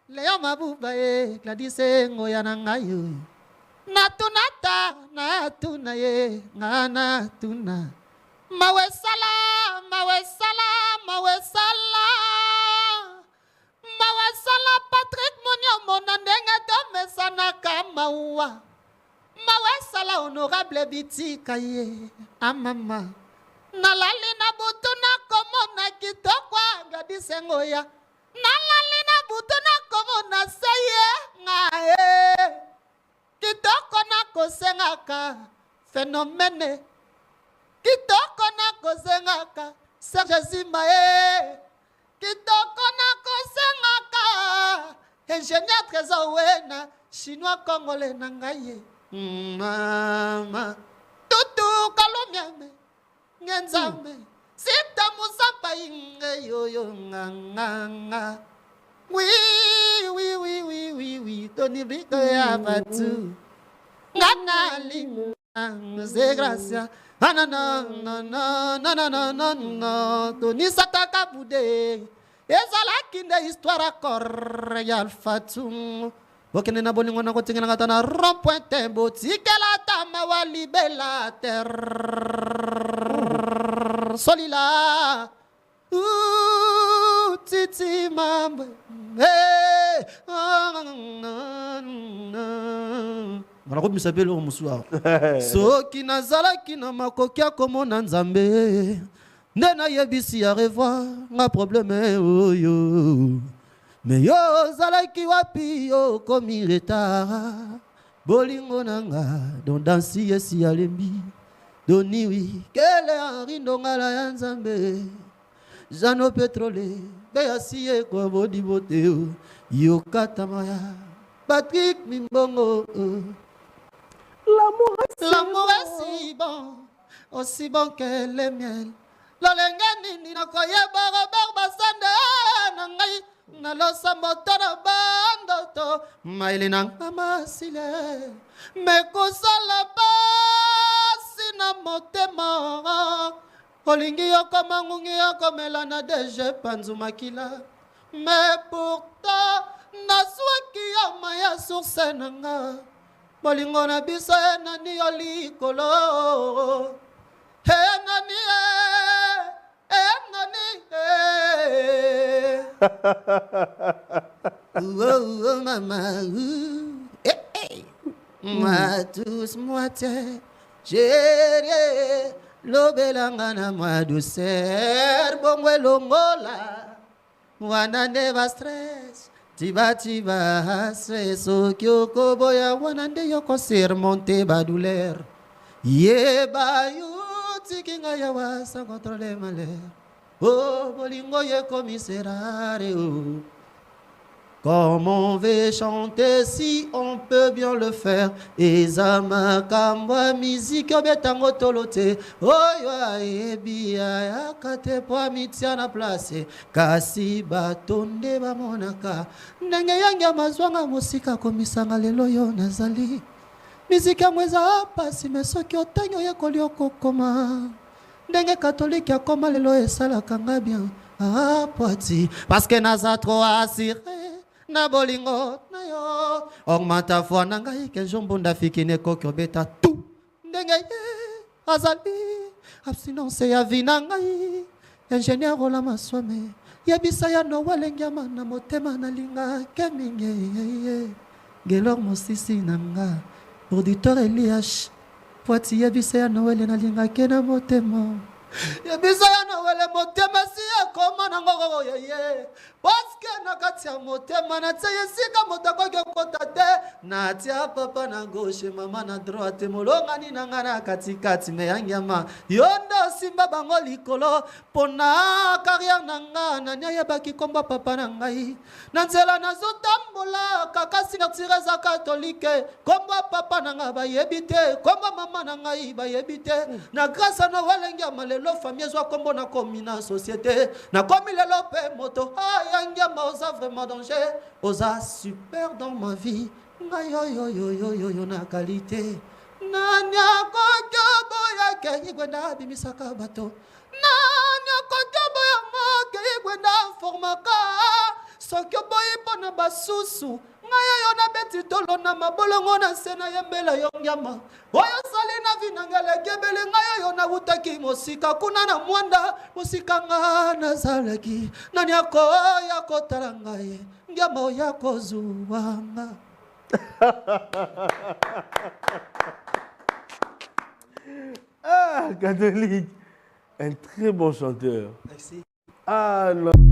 Leo Mabuba ye Gladys Ngoya na ngai oyo natuna ta natuna ye nga natuna mawe sala mawe sala mawe sala mawe sala Patrick Muniomo na ndenge tomesanaka mawa mawe sala honorable bitika ye amama nalali na butu nakomona kitoko Gladys Ngoya Nalali na butu nakomona se ye nga e kitoko nakosengaka phenomène kitoko nakosengaka Serge Zimba e kitoko nakosengaka ingénieur Trésor Wena chinois congolais na ngai ye mama tutu kalumiame nge nzambe sita musampa inge yoyo nga nga nga oui oui oui oui oui oui toni briko ya batu nga nalinga ze gracia nanananananananana toni sataka bude ezalaki nde histoire accord ya alfatu Bokende na bolingo na kotingelanga ata na rond point te botikela ata mawa libela te solila titi mambo hey, nakobimisa mpe eloko mosusu awa soki nazalaki na makoki ya komona nzambe nde nayebisi ya revoir nga probleme oyo Me yo ozalaki wapi yo okomi retard bolingo na nga don dansi esi alembi doniwi kele Henri Ndongala ya Nzambe Jano Petrole be asiye kwa bodi bote yokatama ya Patrick Mimbongo. L'amour est si L'amour est si bon, aussi bon que le miel. Lolenge nini nakoyeba Robert Basande na ngai nalosa moto na bandoto mayele na nga masile me kosala pasi na motema olingi yokoma ngungi yokomela na DG panzu makila mais pourtant nazwaki yama ya source na nga bolingo na biso enani yo likolo enani enani oh, mama eh, eh. Moi tous moi te chérie lobelanga na mwa douceur bongo elongola wana nde ba stress tibatiba stress soki okoboya wana nde yokosurmonte ba douleur yeba yo tiki ngai awa sans contrôler malheur oh bolingo yekomiserare oh. Comment on veut chanter si on peut bien le faire eza makambo ya miziki obetango tolo te oyo ayebi ayaka te po amitia na place kasi bato nde bamonaka ndenge yangi ya mazwanga mosika komisanga lelo yo nazali miziki yango eza pasi me soki otangi oyekoli okokoma ndenge katolike akoma lelo esalaka nga bien ah, poati parce que naza trop assuré na bolingo na yo augmente foi na ngai ke nzombunda fikini ekoki obeta tu ndenge ye azali abstinence ya vi na ngai ingénieur olama swame yebisa ya noel ngiama na motema nalingake mingi gelor mosisi na nga producteur elias poati yebisa ya noel nalingake na motema yebisa ya noel motema si ekoma nango yeye paske na kati ya motema natia esika moto akoki okota te natia papa na gauche mama na droite molongani na ngai na katikati me ya nyama yo nde osimba bango likolo mpona carrière na nga nani ayebaki kombo papa na ngai na nzela nazotambola kaka signature eza katolike kombo papa na ngai bayebi te kombo mama na ngai bayebi te na grâce na walengiama lelo famille ezwa kombo nakomi na société nakomi lelo mpe moto aya ngiama oza vraiment danger oza super dans ma vie ngai oyoyoyoyoyo na qualité nani akoki oboyake igwenda abimisaka bato nani akoki oboyanga ke igwenda formaka. Soki oboyi mpo na basusu, ngai oyo nabeti tolo na mabolongo na nse nayembela yo ngiama. Oyo osali na vi na ngai eleki ebele, ngai oyo nawutaki mosika kuna na mwanda, mosika nga nazalaki, nani akoya kotala ngai, ngiama oya kozuwa nga. Ah, catholique, un très bon chanteur. Merci. Ah non.